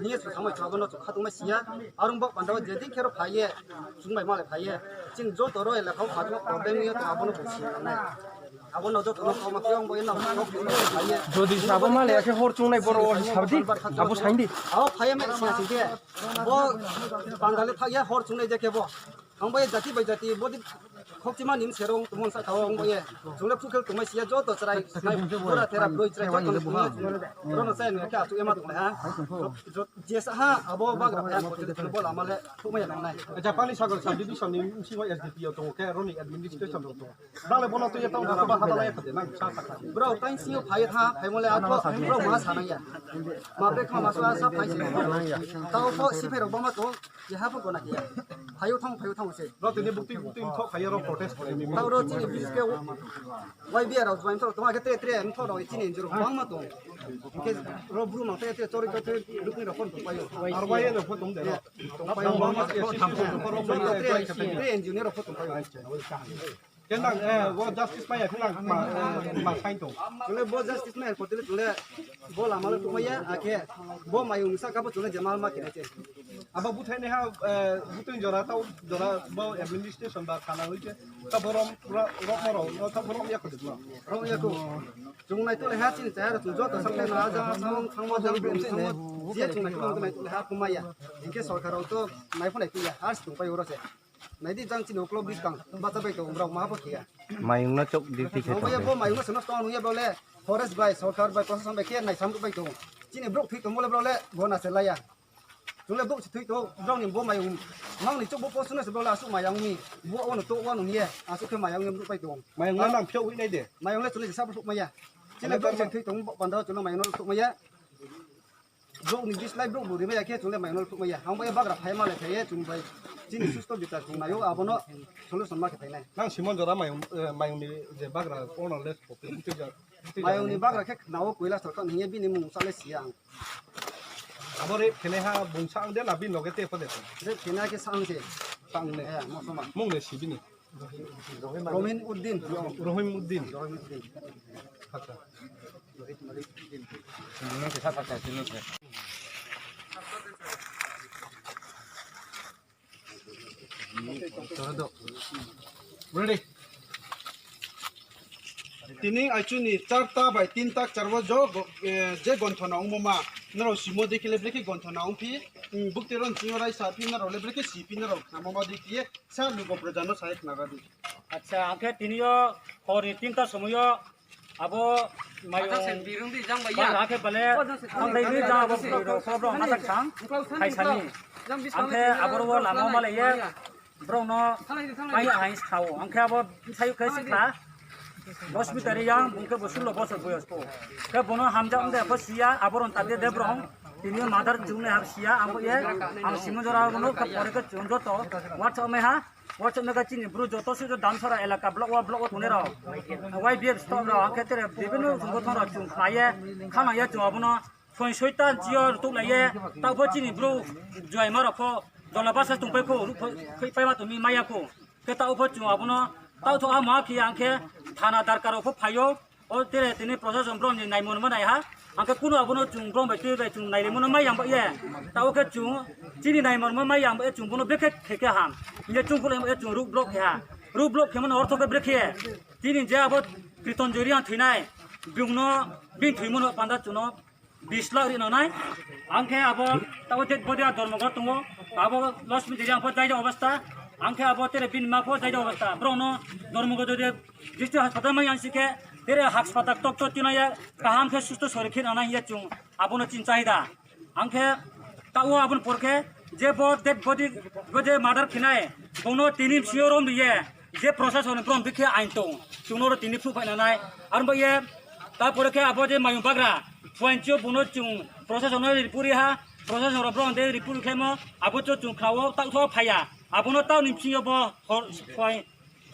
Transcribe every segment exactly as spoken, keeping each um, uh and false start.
Niye su samai chwabo no chukha tongma siya. Arung bok pandao je din khero phaiye, chwng bai male phaiye. Chini joto roi lekha o phatno problem niye to abono busi nai. Abono joto no koma kiyong bo eno sok phaiye. Jodi sabo male akhe hor chungnai boro o sabdi, abo saindi. Abo phaiye me siya singke. Bo pandale thaiye hor chungnai je kebo. Ang bai jati bai jati bodi khokchima nim serong tumon sa thaw ang bai. Jole phukel tumai siya joto chrai. Pura tera broi chrai joto no tumai. Rono sai no kya tu ema tumai ha. Jesa ha abo bagra phaya ko te bol amale tumai nang nai. Japanese Sagar subdivision ni si wa S D P o tongo ke roni administration ro tongo. Dale bono tu ya tong ba ha dale ya khade nang sa sa. Bro tain si phai tha phai mole a ko bro ma sa nang ya. Ma be kha ma sa sa phai si. Tao ko si phai ro ba ma to. Keha bo gona khe ya. Phaio thang, phaio thang se. Ro tini bukti bukti thok khayo ro protest khayo ni. Tao ro chini biske Y B R rok join thok tong ake tre tre thok rok chini injur bang ma tong. Ke ro bru ma tre tre chori tre lukni rok phone payo. Ar Y R rok phone tong de. Tong payo. Tre engineer rok phone tong payo. Kenang, eh, wo justice maya kenang ma, eh, ma sign tong. Chule bo justice maya kotile chule bo lama le tumaya akhe bo mayung sa kabo chule jemal ma kene che. Abo buthai ne ha, eh, butun jora tau jora bo administration ba thana hoite ta borom ro ro ro ta borom ya kotile. Ro ya ko. Chung nai tole ha chin cha ro chung joto sak le na ja samung thangma jang brum thangma je chung nai tole ha kumaya. Inke sorkar to nai phone ya har tung pai oro se. Naidi jang chini uklok biskang bacha bai tongo borok maha bo khiya. Mayung no chok di tikhe. Obo ye bo mayung no seno stone ye bole forest bai sorkar bai prosason bai khe nai sam bai tongo. Chini borok thwi tongo le bole gona se laya. Tole borok se thwi to borok ni bo mayung mang ni chok bo post no se bole asuk mayang ni bo ono to ono ye asuk khe mayang ni borok bai tongo. Mayung no nang phiyok hui nai de. Mayung le chole sa borok maya. Chini borok se thwi tongo panda chole mayung no thuk maya. Borok ni bislai borok bo rimai ya khe chwng le mayung no thuk maya. Ang bai bagra phai ma le phai ye chwng bai chini susto bichar chwng nayo abono solution ma khe phainai. Nang Simon jora mayung, eh, mayung ni je bagra kono le sophi twi ja. Mayung ni bagra khe nao koila sor kha nang ye bini mung sa le siya ang. Abo re phene ha bung sa ang de na bi noge te pho de. Re phene ha khe sa ang se. Sa ang ne. Eh, mo soma. Mung le si bini. Rohim Uddin. Rohim Uddin. Rohim Uddin. Acha. Ready. Tini aichuni char ta bai tin ta char o jo go-, eh, je gonthona ongmo ma, norok simo de khe le brekhe gonthona ongphi, mm, bukti ron chini rai sa phi norok le brekhe si phi norok namo ma de khe sa lugo proja no sai khna ga di. Acha, angkhe tini o hor ni tin ta somoy o abo mayo. Acha, sen birung di jang bai ya. Ba khe bale, ang dai ni jang abo birung ko bro, ma tak sang, khai sani. Angkhe abo ro lama ma le ye. Borok no mai hai sao, ang khe abo sai khe sikla dos meter yang, bung khe bo sullo bosor boyos ko. Khe bono hamjak wng de pho siya, abo ron ta de de borok. Tini mother chung le hab siya, ang bo ye, ang Simon jora no kha pore khe chung joto. WhatsApp me ha, WhatsApp me kha chini bru joto se dam sara elaka block wa block wa tuni rok. Y B F stop rok, ang khe tere bibinno chung bo thong rok chung khlai ye, khana ye chung abono. Phone soita jio tuk lai ye, tao pho chini bro juai ma rok pho dola basa tung pai pho, ru pho, pai, pai ma tong mi maya pho. Khe tao pho chung abono, tao tho a ma khi ang khe thana darkar rok pho phaio, o tere tini prosason bro ni naimon ma nai ha, ang khe kuno abono chung bro bai twi bai chung naile mono mai yang ba ye, tao khe chung chini naimon ma mai yang ba ye chung bono bekhe khe khe ham, ye chung pho ye chung ruk block khe ha, ruk block khe mano ortho khe brekhe, chini je abo Kriton Jori ang thwinai, bung no bini thwimo no panda chuno, bis lakh ri nanai. Ang khe abo tabo dead body a Dharmanagar tongo. Abo last minute ang pho jaida obostha. Ang khe abo tere bini ma pho jaida obostha. Borok no Dharmanagar jodi district hospital mai ang sikhe tere hospital tok tok tinaya kaham khe susto sori khe nanai hiya chung abono chin chahida. Ang khe tao aboni por khe je bo dead body bo je murder khinai bono tini sio rom ye. Je prosason ni brom bikhe ain tong, chwngno ro tini phru phaina nai. Aro bo ye, ta pore khe abo je mayung bagra, phuain chio bono chwng prosason no report ri ha, prosason ro brom de report khlai mo, abo cho chwng khlao, ta utho phaiya. Abono ta ni bisingo bo hor phuain,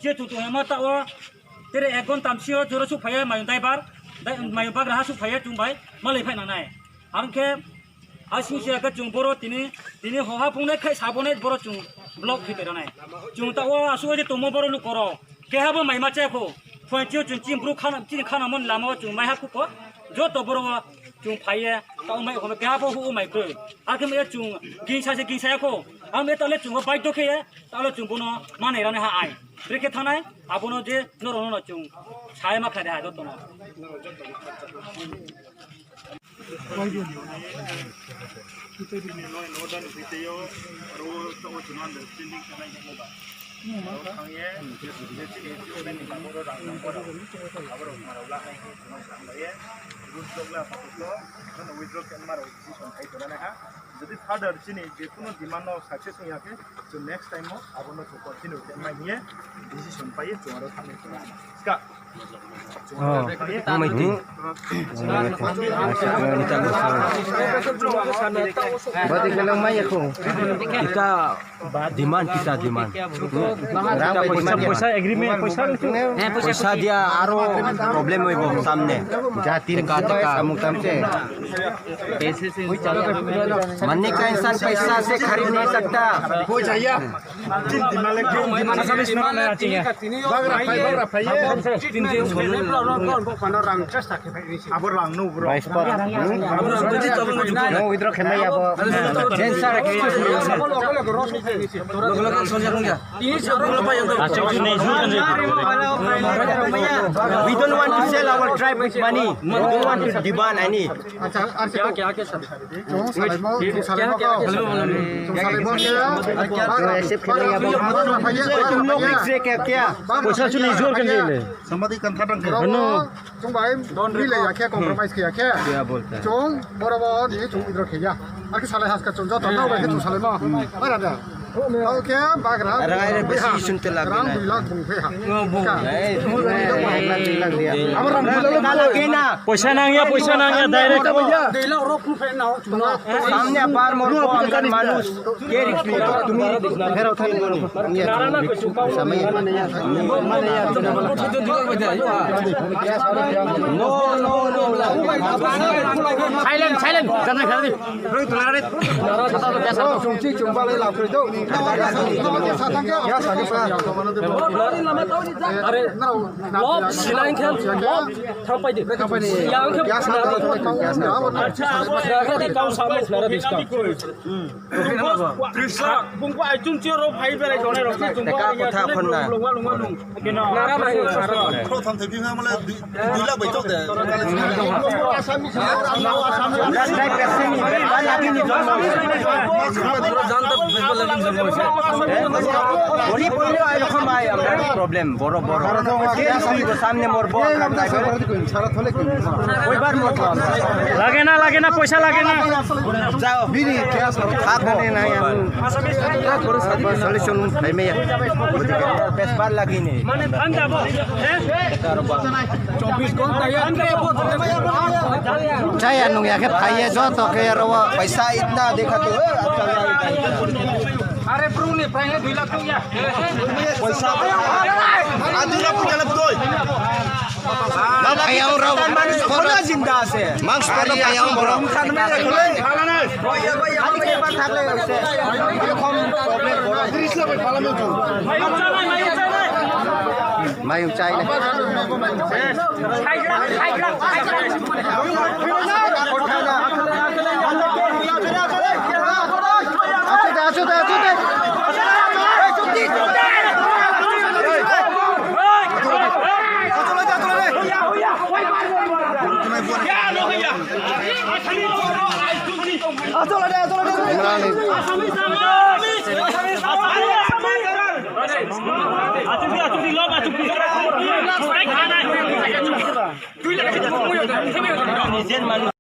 je chwng tong ma ta o, tere ek ghonta bisingo joro suk phaiya mayung daibar, dai, mayung bagra ha suk phaiya chwng bai, malai phaina nai. Ang khe asing sia khe chwng boro tini, tini hoha phungnai khai sabonai boro chwng block khe tera nai. Chwng ta o asuk oi tongmo boro lukorok. Keha bo mai ma chaya kho. Phone chio chwng chini bru khana, chini khana mon lama o chwng mai ha khuko. Joto boro o chwng phaiye. Tamo mai kono kya po hu mai koi. Akhir mai chung king sa se king sa ya ko. Ang mai tale chung bai to khe. Tale chung bono manai rani ha ai. Brekhe thanai abono je norok no chung sai ma khlai de ha joto no. Withdraw khe ma rok decision khai tongna ha. Jodi further chini je kuno demand no success wngya khe, chwng next time o abono chwng continue khe mai hiye decision pai ye chwng aro thangwi tongna. Ska. Oh, ang mai twi. Bati kelang mai ya ko. Ita demand, kita demand. Rang bai poisa, demand. Poisa agreement, poisa. Poisa dia aro problem hoibo samne. Jati teka, teka. Samuk tamche. Manne ka insan paisa se kharid nahi sakta. Koi chaiye? Bagra phai, bagra phai. Abo rang no, bro. Bais por. No withdraw khe mai abo. Jen sir. We don't want to sell our tribe with money. We don't want to demand any. Acha, acha. Kya, kya, kya, sir? Chung salaimo, chung salaimo ko. Chung salaimo kya? Accept khe ya. Tum log likh rahe kya? Poisa chuni jor khe le. Samadi kan khatang khe. Boro chung bai mile ya khe, compromise khe ya khe. Kya bolta hai? Chung boro bo ni chung withdraw khe ya. Aki salai haska chung joto no bai khe chung salaimo. Bai rada. Tao khe bagra. Rang ai re besi sun te lag. Rang dui lakh bung phe ha. Ka. Ek lakh, dui lakh diya. Abo rang dui lakh. Kala kena. Poisa nangya, poisa nangya, direct. Dui lakh rok phe na. Samne apar mor ko andar manush. Ke rik tumi phero thai boni. Samai. No, no, no. Silent, silent. Jangan kali. Rui tulare. Chungchi chungba lai la koi do. Ya sa ke pa. Are. Lob silang khe lob thampai di. Yang khe ya sa. Acha. Kau sama nara diska. Bungko aichung chiro phai berai jone rok se chungko. Teka kotha khonna. Lungwa lungwa lung. Nara nai nara. Pro tham thai bima mala dui lakh bai chok de. Bori bori ai khom ai amra problem boro boro. Samne mor bo. Koibar mor. Lage na lage na poisa lage na. Jao. Bini kya sabo thakne na ya. Solution hai me ya. Bes bar lagi ni. Mane than jabo. Chobbish ghonta ya. Chaya nung ya khe phaiye joto khe ro. Paisa itna dekha to. Are prung ni phai dui lakh tong ya. Paisa. Adura puja lab doi. Phai ang rok. Manus khona jinda ase. Mangs pari phai ang borok. Mayung chai na.